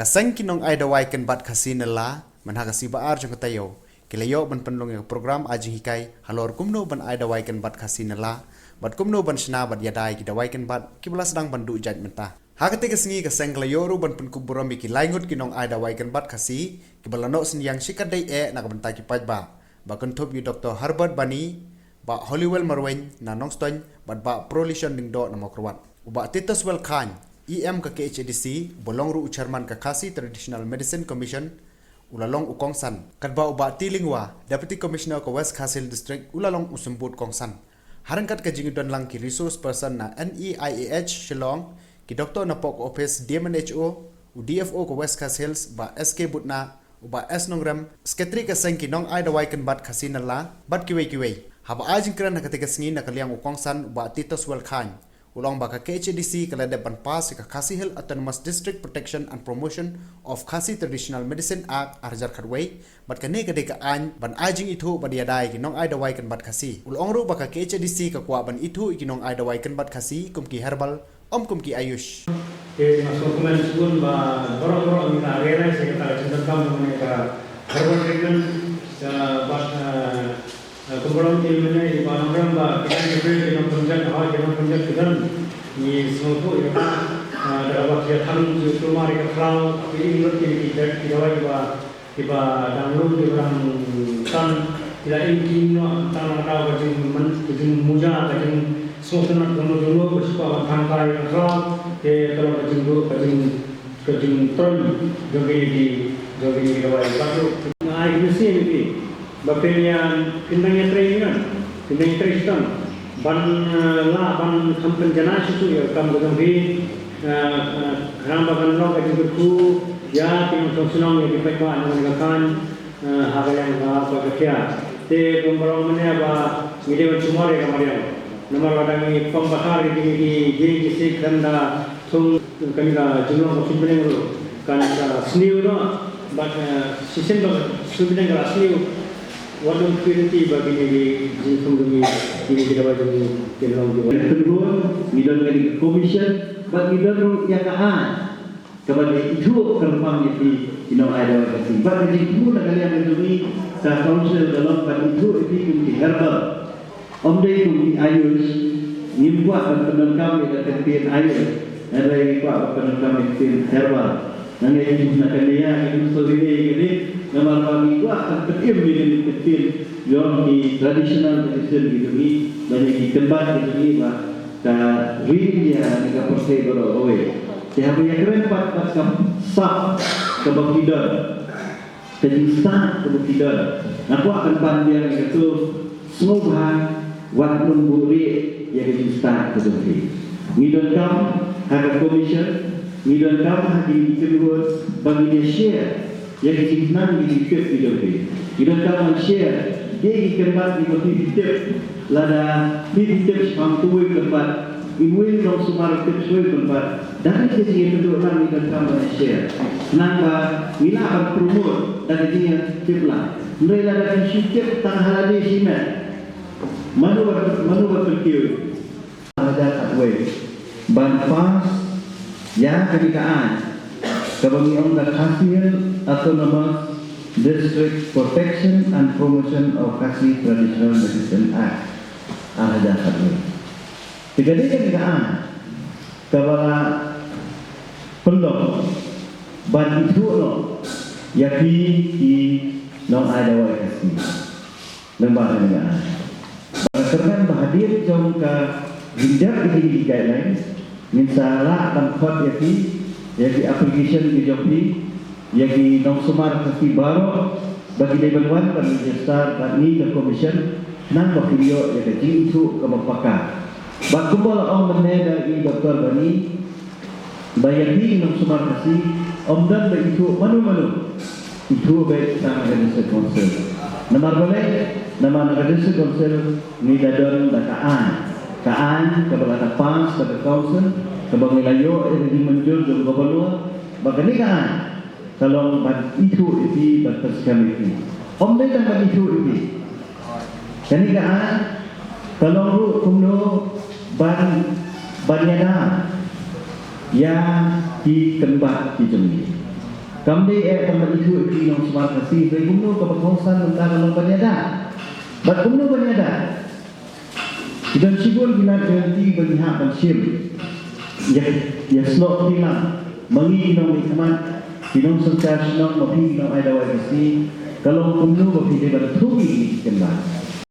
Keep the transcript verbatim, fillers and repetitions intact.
Ka seng ki nong ai dawai kynbat Khasi Nala, mynha ka sngi ba ar jong ka taïew, ki la ïoh ban pynlong ïa ka program ai jinghikai halor kumno ban ai dawai kynbat Khasi Nala, bad kumno ban shna bad ïada ïa ki dawai kynbat kiba la sdang ban duh jait mynta. Ha katei ka sngi ka seng ka la ïoh ruh ban pynkup burom ïa ki lai ngut ki nong ai dawai kynbat Khasi kiba la noh synñiang shikatdei eh na ka bynta ki paidbah, ba kynthup ïa u Doctor Herbert Bani, Bah Holywell Marwein na Nongstoiñ, bad Bah Prolishon Lyngdoh na Mawkyrwat. U Bah Tituswell Chyne, E M ka K H A D C, uba long ruh u chairman ka Khasi Traditional Medicine Commission, u la long u kongsan. Katba u Bah T Lyngwa, Deputy Commissioner ka West Khasi Hills District, u la long u symbud kongsan. Ha ryngkat ka jingdon lang ki resource person na N E I A H Shillong, ki doktor na poh ka office D M N H O, u D F O ka West Khasi Hills, Bah S K Butna, u Bah S Nongrem, Secretary ka seng ki nong ai dawai kynbat Khasi Nala, bad kiwei kiwei. Haba ai jingkren ha katei ka sngi na ka liang u kongsan u Bah Tituswell Chyne, u la ong ba ka K H A D C ka la dep ban pass ïa ka Khasi Hills Autonomous District Protection and Promotion of Khasi Traditional Medicine Act ar hajar khatwei, bad kane ka dei ka aiñ ban ai jingithuh bad ïada ïa ki nong ai dawai kynbat Khasi. U la ong ruh ba ka K H A D C ka kwah ban ithuh ïa ki nong ai dawai kynbat Khasi kum ki herbal, ym kum ki Ayush. Te nga sngewkmen shibun ba baroh baroh ngi la realize ïa kata ka jingdonkam jong kane ka herbal treatment, ka bad, eh, eh, kumba la ong mynne i Bah Nongrem ba ki dang ki briew ki nongpynjot, ha ki nongpynjot ki don. Ngi sngewthuh ïa kata, eh, da kaba ki ïa thang ki kulmar ïa ka khlaw, ki im lut ki, ki, ki dawai ba kiba dang lum kiba dang tan, ki la im ki im noh tang na ka daw ka jingmyn, ka jingmuja, ka jingsngewtynnat jong no jong no, ba shu kwah ban tang kai ka khlaw, te ka long ka jingduh, ka jing, ka jingtroiñ jong kine ki, jong kine ki dawai. Bad ruh nga ai ka mynsiem ïa phi ba phin ïa, phin dang ïatrei ïa ngan, phin dang ïatrei shitom ban, eh, lah ban kham pynjanai shuh shuh ïa ka kam ka jong phi, eh, eh, khnang ba kan long ka jingkyrkhu ïa ki nongshong shnong, ïa ki paidbah na ka kaiñ, eh, ha ka liang ka, ka, ka khia. Te kumba long mynne ba ngi dei ban sumar ïa ka mariang. Namar lada ngi pom pathar ïa kine ki dieng ki siej, khlem da thung kane ka jinglong ka suiñ bneng ruh kan sa sniew noh. Bad, eh, shisien ba ka suiñ bneng ka la sniew, wat nym kyrti ba kine ki jingthung jong ngi, kine ki dawai jong ngi kin long kiba. Ngi don kane ka commission bad ngi don ruh ïa ka aiñ kaba dei ithuh kyrpang ïa phi ki nong ai dawai Khasi. Bad ka jingthmu na ka liang ka jong ngi ka council ka long ban ithuh ïa phi kum ki herbal. Ym dei kum ki Ayush, ngim kwah ban pyndonkam ïa ka ktien Ayush, hynrei ngi kwah ban pyndonkam ïa ka ktien herbal. Nangne ngi na ka Naya ngi sngewthuh ïa kane, namar ba ngi kwah ban pynim ïa kane ka ktien jong ki traditional medicine ki jong ngi, ba ïa ki kynbat ki jong ngi ba ka ri India ne ka pyrthei baroh kawei. Te haba ïakren pat bad ka sap kaba phi don, ka jingstad kaba phi don, nga kwah ban ban biang ïa kato, sngewbha wat nym buhrieh ïa ka jingstad ka jong phi. Ngi donkam ha ka commission, ngi donkam ha ki kynhun ba ngin ïa share ïa ki jingnang ki jingtip ki jong phi. Ngi donkam ban share ïa ki kynbat kiba phi phi tip. Lada phi phi tip shaphang uwei u kynbat, uwei u nongsumar u tip shaphang uwei u kynbat, da kata ka jingïakynduh lang ngi donkam ban share. Khnang ba ngi lah ban promote da ka jingïatip lang. Hynrei lada phi shu tip tang ha lade shimet, mano ba, mano ba pynkiew. Ar hajar khatwei ban pass ïa kane ka aiñ kaba ngi ong ka Khasi Hills Autonomous District Protection and Promotion of Khasi Traditional Medicine Act ar hajar khatwei. Te ka dei kane ka aiñ kaba la pynlong ban ithuh noh ïa phi ki nong ai dawai Khasi. Lem bad kane ka aiñ. Bad kyrmen ba hadien jong ka jingdep ïa kine ki guidelines, ngin sa lah ban khot ïa ki, ïa ki application ki jong phi, ïa ki nongsumar Khasi baroh, ba ki dei ban wan ban register bad ngi ka commission, khnang ba phin ïoh ïa ka jingithuh kaba paka. Bad kumba la ong mynne da i Doktor Bani, ba ïa phi ki nongsumar Khasi, ym don ba ithuh mano mano. Ithuh beit tang na ka District Council. Namar balei? Namar na ka District Council ngi da don da ka aiñ. Ka aiñ kaba la da pass da ka Council, kaba ngi la ïoh ïa ka jingmynjur jong u Governor, ba kane ka aiñ ka long ban ithuh ïa phi, ban pynskhem ïa phi. Ym dei tang ban ithuh ïa phi. Kane ka aiñ ka long ruh kumno ban, ban ïada ïa ki kynbat ki jong ngi. Kam dei eh tang ban ithuh ïa phi nong Sumar Khasi, hynrei kumno kaba kongsan mynta ka long ban ïada. Bad kumno ban ïada? Ki don shibun ki lad ki lynti ba ngi hap ban shim. Ïa, ïa snoh kti lang. Ma ngi ki nongmihkhmat, ki nongsynshar shnong, ma phi ki nongai dawai Khasi, ka long kumno ba phi dei ban thung ïa ki kynmaw.